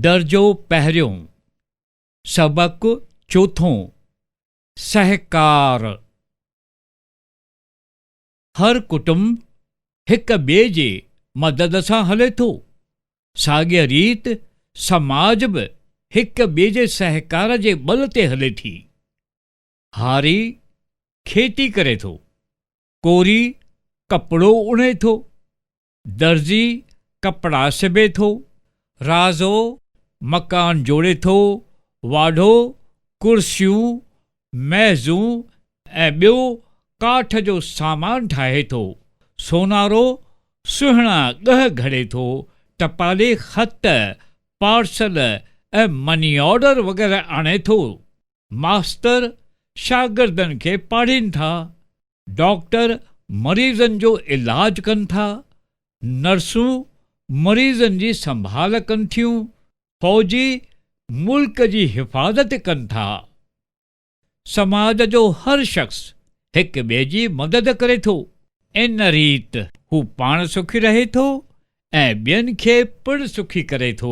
درجو پهريون، سبق چوٿون، سهڪار. هر ڪٽنب هڪ ٻئي جي مدد سان هلي ٿو. ساڳيء ريت سماج به هڪ ٻئي جي سهڪار جي ٻل تي هلي ٿي. هاري کيتي ڪري ٿو، ڪوري ڪپڙو اڻي ٿو، درزي ڪپڙا سبي ٿو، رازو مڪان جوڙي ٿو، واڍو ڪرسيون، ميزون ۽ ٻيو ڪاٺ جو سامان ٺاهي ٿو، سونارو سهڻا ڳهه گهڙي ٿو، ٽپالي خط، پارسل ۽ مني آرڊر وغيره آڻي ٿو. ماستر شاگردن کي پاڙهين ٿا، ڊاڪٽر مريضن جو علاج ڪن ٿا، نرسون مريضن جي سنڀال ڪن ٿيون، فوجي ملڪ جي حفاظت ڪن ٿا. سماج جو هر شخص هڪ ٻئي جي مدد ڪري ٿو. ان ريت هو پاڻ سکي رهي ٿو ۽ ٻين کي پڻ سکي ڪري ٿو.